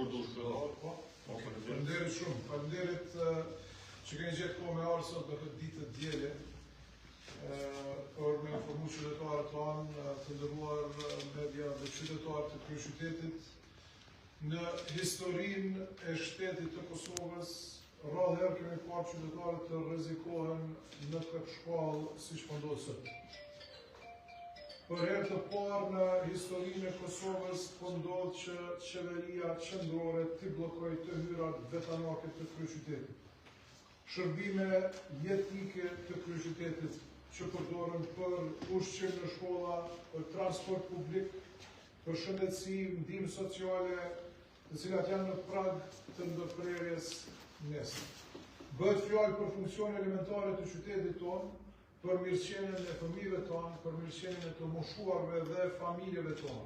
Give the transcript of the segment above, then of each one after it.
Kur dush, kryetar, po. Po, faleminderit shumë. Faleminderit që keni gjetë kohë me ardhë sot në këtë ditë të diele për me informu qytetarët tanë, të nderuar media dhe qytetarë të kryeqytetit në historinë e shtetit të Kosovës, rrallë herë kemi parë qytetarët të rrezikohen në këtë shkallë siç po ndodh sot. Për herë të parë në historinë e Kosovës po ndodh që qeveria qendrore t'i bllokojë të hyrat vetanake të kryeqytetit. Shërbime jetike të kryeqytetit që përdoren për ushqim në shkolla, për transport publik, për shëndetësi, ndihmë sociale, të cilat janë në prag të ndërprerjes nesër. Bëhet fjalë për funksione elementare të qytetit tonë, për mirëqenien e fëmijëve tanë, për mirëqenien e të moshuarve dhe familjeve tona.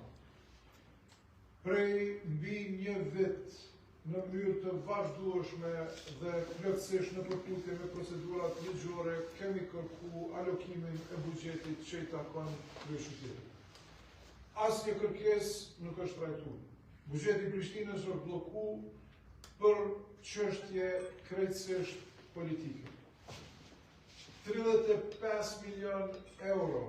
Prej mbi një vit në mënyrë të vazhdueshme dhe plotësisht në përputhje me procedurat ligjore kemi kërku alokimin e buxhetit që i takon kryeqytetit. Asnjë kërkesë nuk është trajtu. Buxheti i Prishtinës është blloku për çështje krejtësisht politike. 35 milion euro,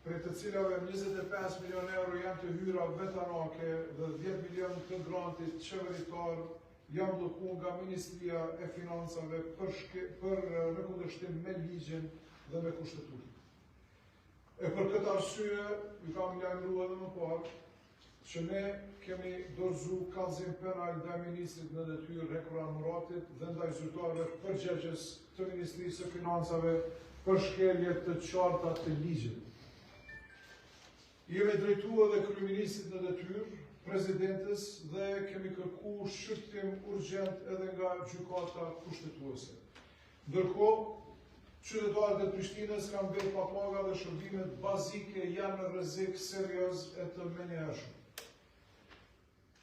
prej të cilave 25 milion euro janë të hyra vetanake dhe 10 milion të grantit qeveritar janë blloku nga Ministria e Financave për, shke, për në kundërshtim me ligjin dhe me kushtetutën. E për këtë arsye, ju kam lajmëru edhe më parë, që ne kemi dorëzu kallëzim penal ndaj ministrit në detyrë Hekuran Muratit dhe ndaj zyrtarëve përgjegjës të Ministrisë së Financave për shkelje të qarta të ligjit. I jemi drejtu edhe kryeministrit në detyrë, presidentes dhe kemi kërku shqyrtim urgjent edhe nga gjykata kushtetuese. Ndërkohë, qytetarët e Prishtinës kanë mbetë pa paga dhe shërbimet bazike janë në rrezik serioz e të menjëhershëm.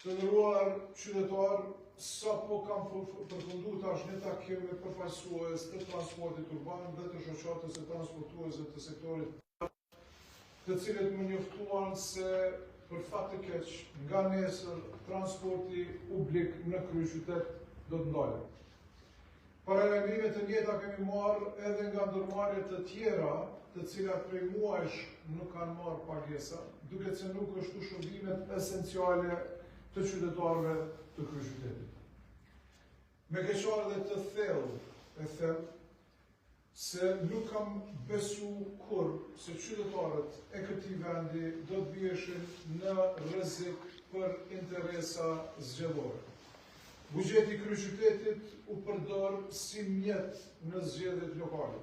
Të nderuar qytetarë, sapo kam përfundu tash një takim me përfaqësues të transportit urban dhe të shoqatës së transportuesve të sektorit të cilët më njoftuan se për fat të keq nga nesër transporti publik në kryeqytet do të ndalet. Paralajmërime të njëjta kemi marrë edhe nga ndërmarrje të tjera, të cilat prej muajsh nuk kanë marrë pagesa, duke cenu kështu shërbimet esenciale të qytetarëve të kryeqytetit. Me keqardhje të thellë e them se nuk kam besu kurrë se qytetarët e këtij vendi do të biheshin në rrezik për interesa zgjedhore. Buxheti i kryeqytetit u përdor si mjet në zgjedhjet lokale.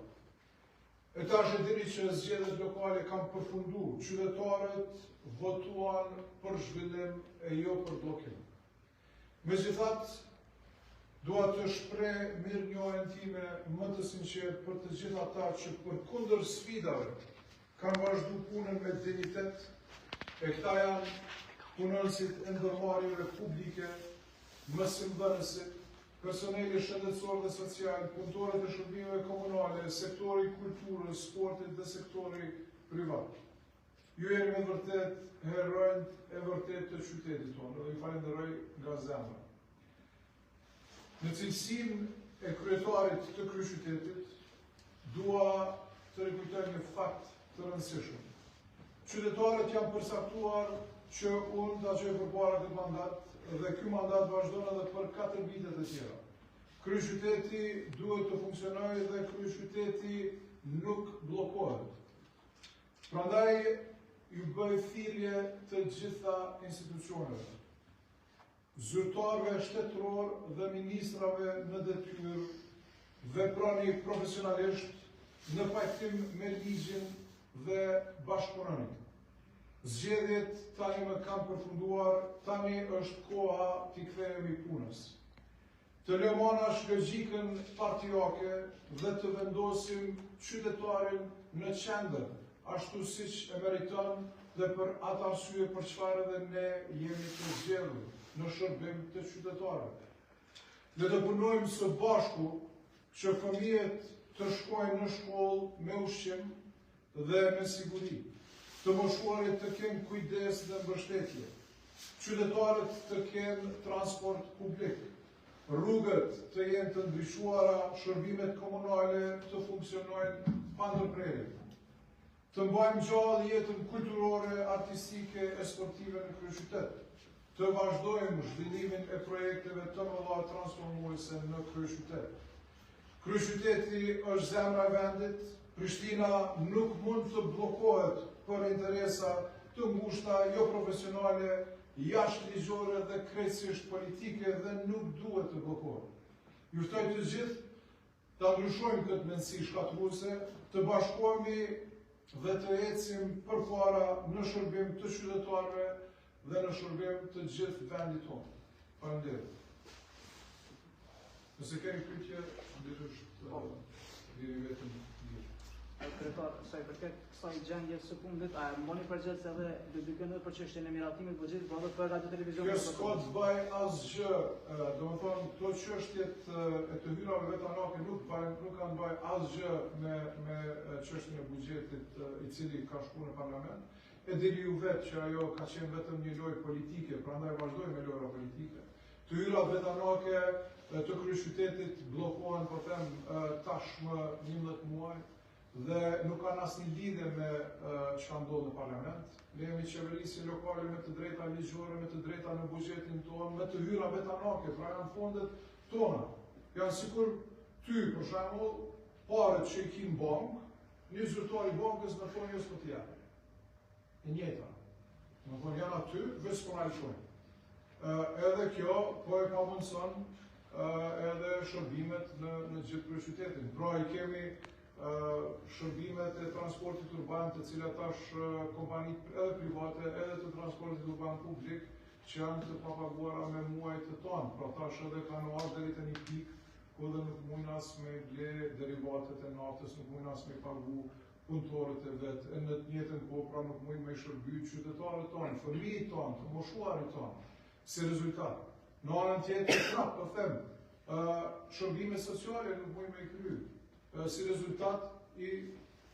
E tash e dini që zgjedhjet lokale kanë përfundu, qytetarët votuan për zhvillim e jo për bllokim. Megjithatë, dua të shpreh mirënjohjen time më të sinqertë për të gjithë ata që përkundër sfidave kanë vazhdu punën me dinjitet, e këta janë punonjësit e ndërmarrjeve publike, mësimdhënësit, personeli shëndetësor dhe social, punëtorët e shërbimeve komunale, sektori i kulturës, sportit dhe sektori privat. Ju jeni me vërtet heronjtë e vërtet të qytetit tonë dhe ju falenderoj nga zemra. Në cilësinë e kryetarit të kryeqytetit, dua të rikujtoj një fakt të rëndësishëm. Qytetarët janë përcaktuar që unë ta çoj përpara këtë mandat dhe ky mandat vazhdon edhe për 4 vite të tjera. Kryeqyteti duhet të funksionojë dhe kryeqyteti nuk bllokohet. Prandaj ju bëj thirrje të gjitha institucioneve, zyrtarëve shtetëror dhe ministrave në detyrë, veproni profesionalisht në pajtim me ligjin dhe bashkëpunoni. Zgjedhjet tani më kanë përfunduar, tani është koha t'i kthehemi punës. Të lëmë anash logjikën partiake dhe të vendosim qytetarin në qendër, ashtu siç e meriton dhe për atë arsye për çfarë edhe ne jemi të zgjedhur, në shërbim të qytetarëve. Le të punojmë së bashku që fëmijët të shkojnë në shkollë me ushqim dhe me siguri, të moshuarit të kenë kujdes dhe mbështetje. Qytetarët të kenë transport publik, rrugët të jenë të ndriçuara, shërbimet komunale të funksionojnë pa ndërprerje. Të mbajmë gjallë jetën kulturore, artistike e sportive në kryeqytet. Të vazhdojmë zhvillimin e projekteve të mëdha transformuese në kryeqytet. Kryeqyteti është zemra e vendit, Prishtina nuk mund të bllokohet për interesa të ngushta, jo profesionale, jashtëligjore dhe krejtësisht politike dhe nuk duhet të bllokohet. Ju ftoj të gjithë Ta ndryshojmë këtë mendësi shkatërruese, të bashkohemi dhe të ecim përpara në shërbim të qytetarëve dhe në shërbim të gjithë vendit tonë. Faleminderit. Nëse keni pyetje, ndihesht po. Liri vetëm lirë. Kryetar, sa i përket kësaj gjendje së fundit, a e mbani përgjegjës edhe LDK-në edhe për çështjen e miratimit të buxhetit, por edhe për Radio Televizionin e Kosovës? Kjo s'ka të bëjë asgjë, domethënë këto çështjet e të hyrave vetanake nuk bëjnë, nuk kanë të bëjë asgjë me me çështjen e buxhetit i cili ka shkuar në parlament. E dini ju vetë që ajo ka qenë vetëm një lojë politike, prandaj vazhdojmë me lojra politike. Të hyrat vetanake të kryeqytetit bllokohen, po them, tashmë 11 muaj dhe nuk kanë asnjë lidhje me çka ndodh në parlament. Ne jemi qeverisje lokale me të drejta ligjore, me të drejta në buxhetin tonë, me të hyra vetanake, pra janë fondet tona. Janë sikur ty, për shembull, paret që i ki në bankë, një zyrtar i bankës me thonë jo s'po t'i jap. E njëjta. Domethonë janë aty, veç s'po na lëshojnë. Edhe kjo po e pamundëson edhe shërbimet në, në gjithë kryeqytetin. Pra i kemi shërbimet e transportit urban të cilat tash kompanitë edhe private edhe të transportit urban publik që janë të papaguara me muaj të tanë. Pra tash edhe kanë ardhur deri te një pikë ku edhe nuk mujnë as me ble derivatet e naftës, nuk mujnë as me pagu punëtorët e vet, e në të njëjtën kohë pra nuk mujnë me i shërby qytetarët tonë, fëmijët tonë, të moshuarit tonë, si rezultat. Në anën tjetër, prapë, po them, shërbime sociale nuk mujnë me i kry, si rezultat i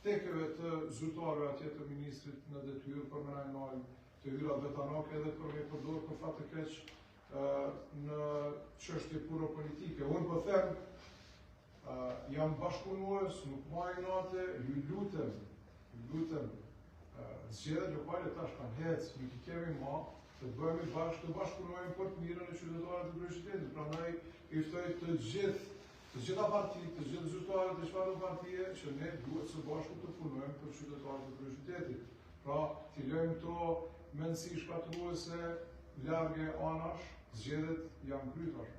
tekeve të zyrtarëve atje të ministrit në detyrë për me na i nalë të hyrat vetanake edhe për me i përdorë për fat të keq në çështje puro politike. Unë po them, Jam bashkëpunues, nuk maj inate, ju lutem, ju lutem, zgjedhjet lokale tash kanë hec, nuk i kemi ma, të bëhemi bashkë, të bashkëpunojmë për të mirën e qytetarëve të kryeqytetit. Prandaj i ftoj të gjithë, të gjitha partitë, të gjithë zyrtarët e çfarëdo partie që ne duhet së bashku të punojmë për qytetarët e kryeqytetit. Pra, t'i lëmë këto mendësi shkatërruese larg e anash, zgjedhjet janë kry tash.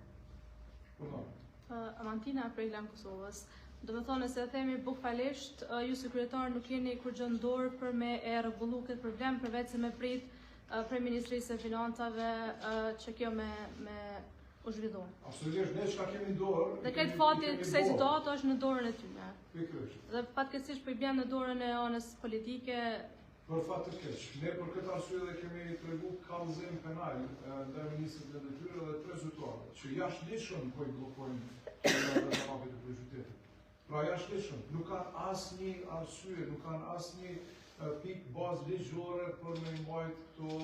Urdhno. Amantina prej Klan Kosovës. Domethonë, nëse e themi bukvalisht, ju si kryetar nuk keni kurgjë në dorë për me e rregullu këtë problem, përveç se me prit prej Ministrisë së Financave që kjo me, me u zhvillu. Absolutisht, ne çka kemi në dorë... Dhe këtë fati kësaj situate është në dorën e tyne. Pikërisht. Dhe fatkeqësisht po i bjen në dorën e anës politike, Për fat të keq, ne për këtë arsye dhe kemi tregu kallëzim penal ndaj ministrit në detyrë dhe tre zyrtarëve që jashtëligjshëm po i bllokojnë të hyrat vetanake të kryeqytetit. Pra jashtëligjshëm, nuk kanë asnjë arsye, nuk kanë asnjë pikë bazë ligjore për me i mbajt këto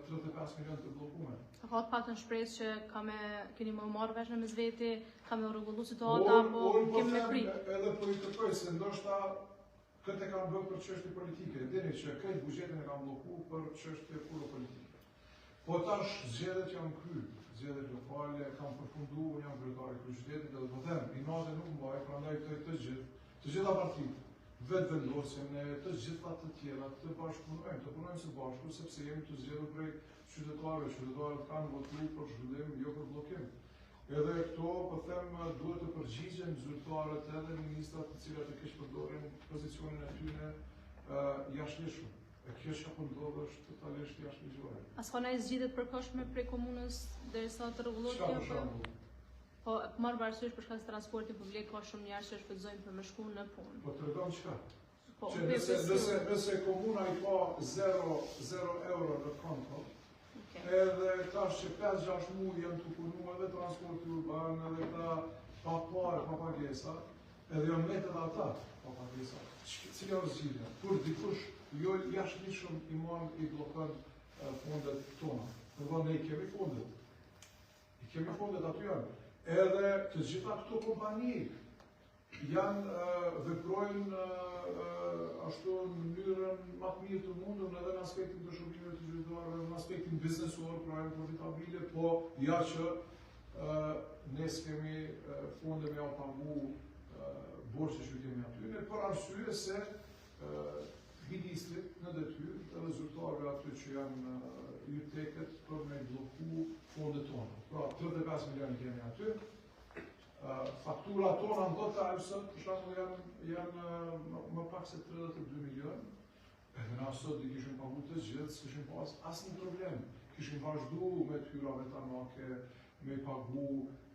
35 milion të bllokume. A ka të paktën shpresë që ka me, keni me u marrë vesh në mes veti, ka me u rregullu situata, apo po kemi me prit? Edhe po i kërkoj se ndoshta Këtë e kanë bërë për çështje politike, e dini që krejt buxhetin e kanë blloku për çështje puro politike. Po tash zgjedhjet janë kry, zgjedhjet lokale kanë përfundu, unë jam kryetar i kryeqytetit dhe po them, inate nuk mbaj, prandaj ftoj të gjithë, të gjitha partitë, Vetëvendosjen e të gjitha të tjerat të bashkëpunojmë, të punojmë së bashku sepse jemi të zgjedhur prej qytetarëve, qytetarët kanë votuar për zhvillim, jo për bllokim. Edhe këto, po them, duhet të përgjigjen zyrtarët edhe ministrat të cilat e keqpërdorin pozicionin e tyre jashtëligjshëm. E kjo që po ndodh është totalisht jashtëligjore. A s'ka ndonjë zgjidhje të përkohshme prej komunës derisa të rregullohet kjo? Çka për shembull? Po, marr parasysh për shkak se transporti publik ka shumë njerëz që shfrytëzojnë për me shku në punë. Po tregom çka? Po, që nëse, nëse, nëse komuna i ka 0, 0 euro në konto, okay. edhe tash që 5-6 muaj janë tu punu edhe transporti urban, edhe këta pa pare, pa pagesa, edhe janë met edhe ata pa pagesa. Cila është zgjidhja? Kur dikush jo jashtëligjshëm i man i bllokon fondet tona. Domethënë ne i kemi fondet. I kemi fondet aty janë. Edhe të gjitha këto kompani janë veprojnë ashtu në mënyrën më të mirë të mundur edhe në aspektin të shërbimeve të qytetarëve, në aspektin biznesor, pra janë profitabile, po ja që ne s'kemi fonde me jau pagu borxhe që kemi aty, për arsye se ministrit në detyrë edhe zyrtarëve aty që janë ju teket për me blloku fondet tona. Pra, 35 milion i kemi aty, Fakturat tona në total sot, për shembull janë janë më pak se 32 milion. Edhe na sot i kishim pagu të gjithë, s'kishim pas asnjë problem. Kishim vazhdu me të hyra vetanake, me pagu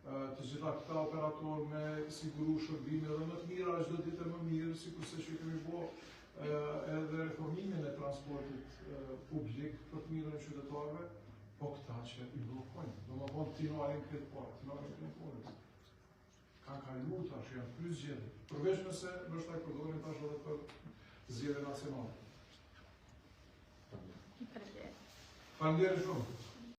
të gjitha këta operator me siguru shërbime edhe më të mira çdo ditë më mirë, sikurse që kemi bo edhe reformimin e transportit publik për të mirën e qytetarëve, Po këta që i bllokojnë, domethonë t'i nalin këtë parë, t'i nalin këtë punës. Kanë kalu tash, janë kry zgjedhjet. Përveç nëse ndoshta e përdorin tash edhe për zgjedhje nacionale. Faleminderit. Faleminderit shumë.